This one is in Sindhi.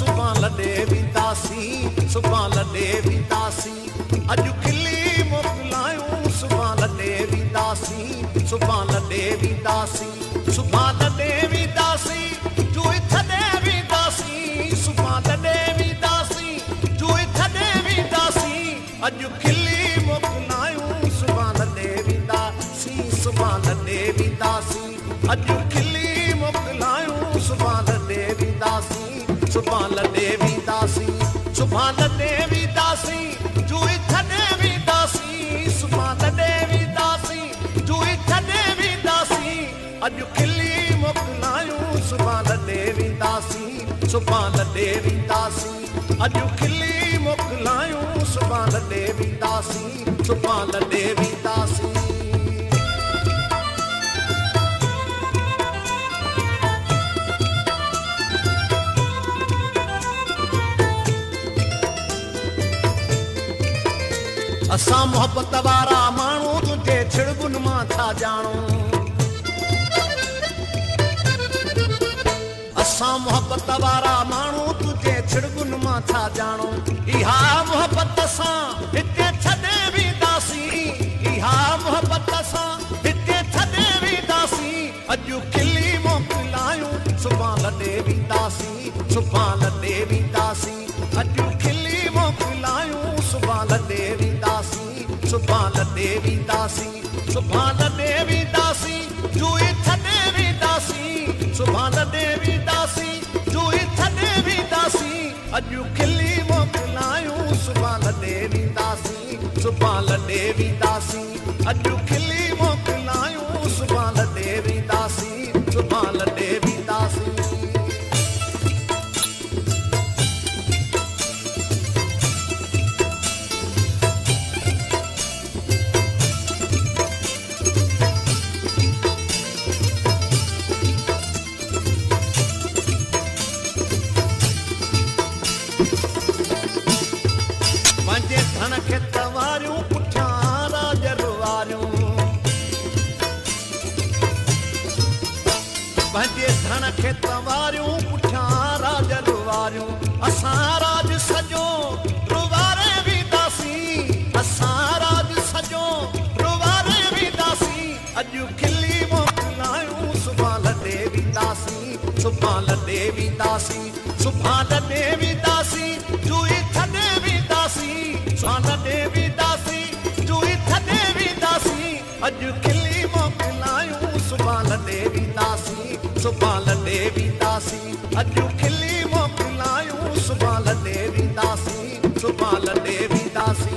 سڀان لڏي وينداسين، سڀان لڏي وينداسين. اڄ کلي موڪلايون، سڀان لڏي وينداسين، سڀان لڏي وينداسين. سڀان لڏي وينداسين، جوئي ڇڏي وينداسين، سڀان لڏي وينداسين، جوئي ڇڏي وينداسين. اڄ کلي موڪلايون، سڀان لڏي وينداسين، سڀان لڏي وينداسين. اڄ کلي موڪلايون، سڀان لڏي وينداسين، سڀان لڏي وينداسين. سڀان لڏي وينداسين، جوئي ڇڏي وينداسين، سڀان لڏي وينداسين، جوئي ڇڏي وينداسين. اڄ کلي موڪلايون، سڀان لڏي وينداسين، سڀان لڏي وينداسين. اڄ کلي موڪلايون، سڀان لڏي وينداسين، سڀان لڏي وينداسين. اسان محبت وارا ماڻهو، تنهنجي ڇڙٻن مان ڇا ڄاڻون؟ اسان محبت وارا ماڻهو، تنهنجي ڇڙٻن مان ڇا ڄاڻون؟ اها محبت سان هتي ڇڏي وينداسين، اها محبت سان هتي ڇڏي وينداسين. اڄ کلي موڪلايون، سڀان لڏي وينداسين، سڀان لڏي وينداسين. اڄ کلي موڪلايون، سڀان لڏي وينداسين، سڀان لڏي وينداسين. سڀان لڏي وينداسين، جوئي ڇڏي وينداسين، سڀان لڏي وينداسين، جوئي ڇڏي وينداسين. اڄ کلي موڪلايون، سڀان لڏي وينداسين، سڀان لڏي وينداسين. اڄ کلي موڪلايون، سڀان لڏي وينداسين، سڀان لڏي وينداسين. پنهنجي ڌڻ کي تواريون، پٺيان راڄ رواريون. پنهنجي ڌڻ کي تواريون، پٺيان راڄ رواريون. اسان راڄ سڄو رواري وينداسين، اسان راڄ سڄو رواري وينداسين. اڄ کلي موڪلايون، سڀان لڏي وينداسين، سڀان لڏي وينداسين. سڀان لڏي وينداسين، جوئي ڇڏي وينداسين، سڀان لڏي وينداسين، جوئي ڇڏي وينداسين. اڄ کلي موڪلايون، سڀان لڏي وينداسين، سڀان لڏي وينداسين. اڄ کلي موڪلايون، سڀان لڏي وينداسين، سڀان لڏي وينداسين.